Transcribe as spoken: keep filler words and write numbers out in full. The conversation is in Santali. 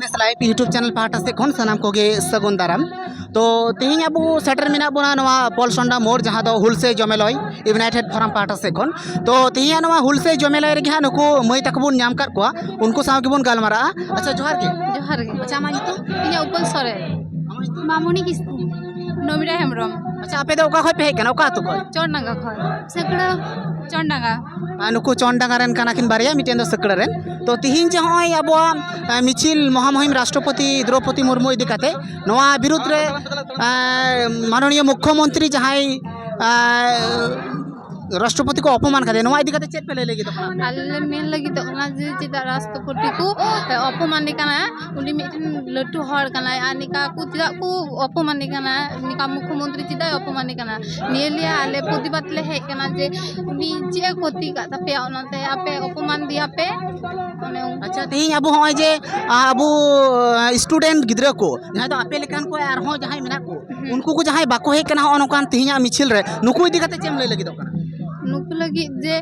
ᱱᱮᱥ ᱞᱟᱭᱤᱵᱷ YouTube ᱪᱮᱱᱮᱞ ᱯᱟᱦᱴᱟ ᱥᱮᱫ ᱠᱷᱚᱱ ᱥᱟᱱᱟᱢ ᱠᱚᱜᱮ ᱥᱟᱹᱜᱩᱱ ᱫᱟᱨᱟᱢ᱾ ᱛᱚ, ᱛᱮᱦᱮᱧ ᱟᱵᱚ ᱥᱮᱴᱮᱨ ᱢᱮᱱᱟᱜ ᱵᱚᱱᱟ ᱱᱚᱣᱟ ᱯᱚᱞᱥᱚᱱᱰᱟ ᱢᱳᱲ, ᱡᱟᱦᱟᱸ ᱫᱚ ᱦᱩᱞᱥᱟᱹᱭ ᱡᱚᱢᱮᱞᱚᱭ ᱤᱭᱩᱱᱟᱭᱴᱮᱰ ᱯᱷᱳᱨᱟᱢ ᱯᱟᱦᱴᱟ ᱥᱮᱫ ᱠᱷᱚᱱ᱾ ᱛᱚ, ᱛᱮᱦᱮᱧᱟᱜ ᱱᱚᱣᱟ ᱦᱩᱞᱥᱟᱹᱭ ᱡᱚᱢᱮᱞᱟᱭ ᱨᱮᱜᱮ ᱦᱟᱸᱜ ᱱᱩᱠᱩ ᱢᱟᱹᱭ ᱛᱟᱠᱚ ᱵᱚᱱ ᱧᱟᱢ ᱠᱟᱫ ᱠᱚᱣᱟ, ᱩᱱᱠᱩ ᱥᱟᱶ ᱜᱮᱵᱚᱱ ᱜᱟᱞᱢᱟᱨᱟᱜᱼᱟ᱾ ᱟᱪᱪᱷᱟ, ᱡᱚᱦᱟᱨ ᱜᱮ᱾ ᱡᱚᱦᱟᱨ ᱜᱮ᱾ ᱟᱪᱪᱷᱟ, ᱟᱢᱟᱜ ᱧᱩᱛᱩᱢ? ᱤᱧᱟᱹᱜ ᱩᱯᱟᱹᱞ ᱥᱚᱨᱮᱱ᱾ ᱟᱢᱟᱜ ᱧᱩᱛᱩᱢ? ᱢᱟᱢᱩᱱᱤ ᱠᱤᱥᱠᱩ᱾ ᱱᱚᱢᱤᱨᱟ ᱦᱮᱢᱵᱨᱚᱢ᱾ ᱟᱪᱪᱷᱟ, ᱟᱯᱮ ᱫᱚ ᱚᱠᱟ ᱠᱷᱚᱡ ᱯᱮ ᱦᱮᱡ ᱠᱟᱱᱟ, ᱚᱠᱟ ᱟᱹᱛᱩ ᱠᱷᱚᱡ? ᱪᱚᱱᱰᱟᱸᱜᱟ ᱠᱷᱚᱡ᱾ ᱥᱟᱹᱠᱲᱟᱹ᱾ ᱪᱚᱱᱰᱟᱸᱜᱟ᱾ ᱟᱨ ᱱᱩᱠᱩ ᱪᱚᱱᱰᱟᱸᱜᱟ ᱨᱮᱱ ᱠᱟᱱᱟ ᱠᱤᱱ ᱵᱟᱨᱭᱟ, ᱢᱤᱫᱴᱮᱱ ᱫᱚ ᱥᱟᱹᱠᱲᱟᱹ ᱨᱮᱱ᱾ ᱛᱚ, ᱛᱤᱦᱤᱧ ᱡᱮ ᱦᱚᱸᱜᱼᱚᱭ ᱟᱵᱚᱣᱟᱜ, ᱮ, ᱢᱤᱪᱷᱤᱞ ᱢᱚᱦᱟᱢᱩᱦᱤᱢ ᱨᱟᱥᱴᱨᱚᱯᱚᱛᱤ ᱫᱨᱚᱣᱯᱚᱫᱤ ᱢᱩᱨᱢᱩ ᱤᱫᱤ ᱠᱟᱛᱮ, ᱱᱚᱣᱟ ᱵᱤᱨᱩᱫᱽ ᱨᱮ, ᱮ, ᱢᱟᱱᱚᱱᱤᱭᱚ ᱢᱩᱠᱷᱭᱚᱢᱚᱱᱛᱨᱤ ᱡᱟᱦᱟᱸᱭ, ᱮ, ᱨᱟᱥᱴᱨᱚᱯᱚᱛᱤ ᱠᱚ ᱚᱯᱚᱢᱟᱱ ᱠᱟᱫᱮᱭᱟ, ᱱᱚᱣᱟ ᱤᱫᱤ ᱠᱟᱛᱮ ᱪᱮᱫ ᱯᱮ ᱞᱟᱹᱭ ᱞᱟᱹᱜᱤᱫᱚᱜ ᱠᱟᱱᱟ ᱟᱯᱮ? ᱟᱞᱮ ᱞᱮ ᱢᱮᱱ ᱞᱟᱹᱜᱤᱫᱚᱜ ᱠᱟᱱᱟ ᱡᱮ ᱪᱮᱫᱟᱜ ᱨᱟᱥᱴᱨᱚᱯᱚᱛᱤ ᱠᱚ, ᱮ, ᱚᱯᱚᱢᱟᱱᱮ ᱠᱟᱱᱟ? ᱩᱱᱤ ᱢᱤᱫᱴᱮᱱ ᱞᱟᱹᱴᱩ ᱦᱚᱲ ᱠᱟᱱᱟᱭ, ᱟᱨ ᱱᱤᱠᱟ ᱠᱚ ᱪᱮᱫᱟᱜ ᱠᱚ ᱚᱯᱚᱢᱟᱱᱮ ᱠᱟᱱᱟ? ᱱᱤᱠᱟ ᱢᱩᱠᱷᱭᱚᱢᱚᱱᱛᱨᱤ ᱪᱮᱫᱟᱜ ᱮ ᱚᱯᱚᱢᱟᱱᱮ ᱠᱟᱱᱟ? ᱱᱤᱭᱟᱹ ᱞᱤᱭᱟ ᱟᱞᱮ ᱯᱨᱚᱛᱤᱵᱟᱫ ᱞᱮ ᱦᱮᱡ ᱠᱟᱱᱟ ᱡᱮ ᱩᱱᱤ ᱪᱮᱫ ᱮ ᱠᱷᱚᱛᱤ ᱠᱟᱜ ᱛᱟᱯᱮᱭᱟ, ᱚᱱᱟᱛᱮ ᱟᱯᱮ ᱚᱯᱚᱢᱟᱱ ᱫᱮᱭᱟ ᱯᱮ, ᱚᱱᱮ ᱚᱱᱠᱟ᱾ ᱟᱪᱪᱷᱟ, ᱛᱮᱦᱮᱧ ᱟᱵᱚ ᱦᱚᱸᱜᱼᱚᱭ ᱡᱮ, ᱟ, ᱟᱵᱚ, ᱟ, ᱥᱴᱩᱰᱮᱱᱴ ᱜᱤᱫᱽᱨᱟᱹ ᱠᱚ, ᱡᱟᱦᱟᱸᱭ ᱫᱚ ᱟᱯᱮ ᱞᱮᱠᱟᱱ ᱠᱚ ᱟᱨᱦᱚᱸ ᱡᱟᱦᱟᱸᱭ ᱢᱮᱱᱟᱜ ᱠᱚ, ᱦᱩᱸ᱾ ᱩᱱᱠᱩ ᱠᱚ ᱡᱟᱦᱟᱸᱭ ᱵᱟᱠᱚ ᱦᱮᱡ ᱠᱟᱱᱟ ᱦᱚᱸᱜᱼᱚ ᱱᱚᱝᱠᱟᱱ ᱛᱮᱦᱮᱧᱟᱜ ᱢᱤᱪᱷᱤᱞ ᱨᱮ, ᱱᱩᱠᱩ ᱤᱫᱤ ᱠᱟᱛᱮ ᱪᱮᱫ ᱮᱢ ᱞᱟᱹᱭ ᱞᱟᱹᱜᱤᱫᱚᱜ ᱠᱟᱱᱟ? ᱱᱩᱠᱩ ᱞᱟᱹᱜᱤᱫ ᱡᱮ